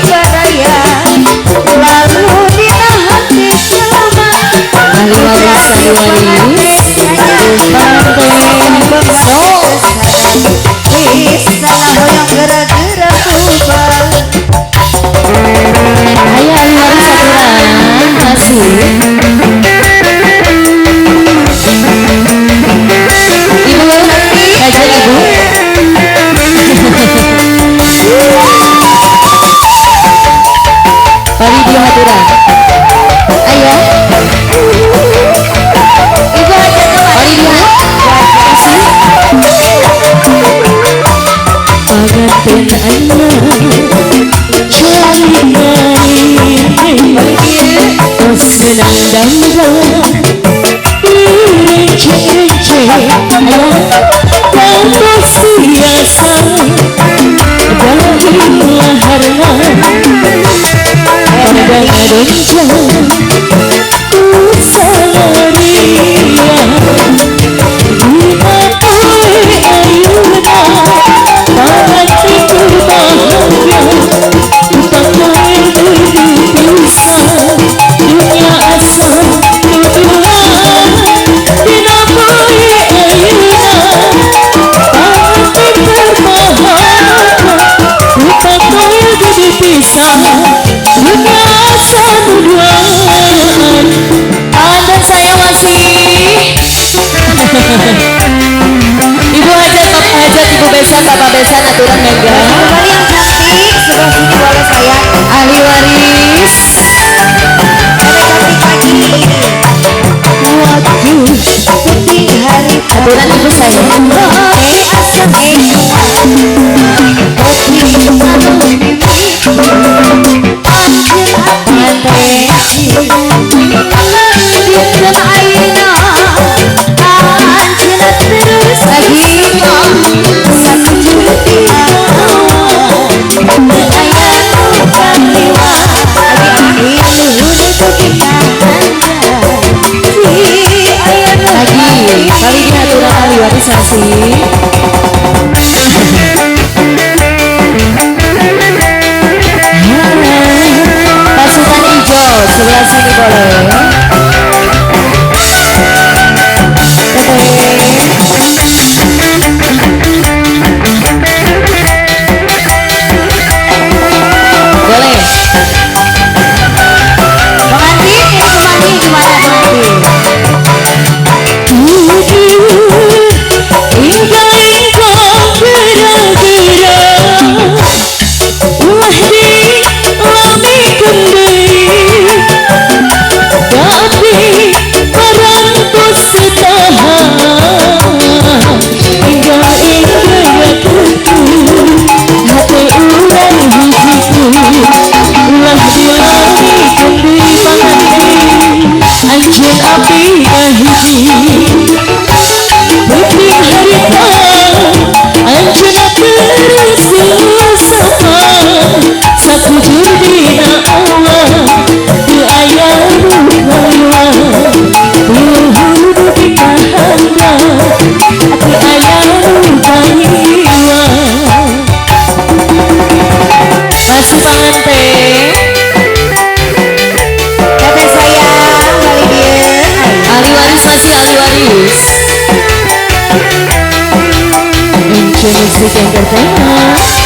baraya lalu dina hati jelema Ahli waris, ahli waris. Pengantin so. Bisa hoyong gara-gara bubar. Ayo ahli waris aturan masih. Ibu, kajian ibu. Pari haturan. Ayo. Ibu hajat Pari masih. Pengantin anak cari senang dangdang renceng-renceng tanpa siasa dari laharna pada denjang ku sangaria dina poe ayeuna panganten berbahagia pakai dipisah dunia asa nuduhan dina poe ayeuna panganten berbahagia pakai dipisah dunia asa nuduhan. Anda saya masih Ibu hajat, Bapak hajat, Ibu besan, Bapak besan, aturan mega. Kembali yang cantik sebelah sini boleh sayang. Ahli waris. Ada cantik lagi. Waktu penting hari Aturan ibu saya. Kopi asam kopi anu mimi anjeun api dinten ayeuna anjeun terus Lagi. Sakujur ti awal aya nu kaliwat luhur dugi ka handap ti aya nu Lagi. Kali ini aturan ahli waris masih. Pasukan hijau sebelah sini boleh. Boleh. Pengantin ini pengantin gimana pengantin? Ingga-ingga gera-gera ulah dilamikeun deui tapi parantos tahan ingga-ingga ya kutu hate urang hijiku ulah dilamikeun deui pangantin anjeun api ngahiji penting harita anjeunna terus sapa sakujur dina Allah teu aya nu kaliwat luhur dugi ka handap teu aya nu kaliwat. Masih panganten. Teteh sayang balik dieu. Ahli waris masih ahli waris. MC Music Entertainment.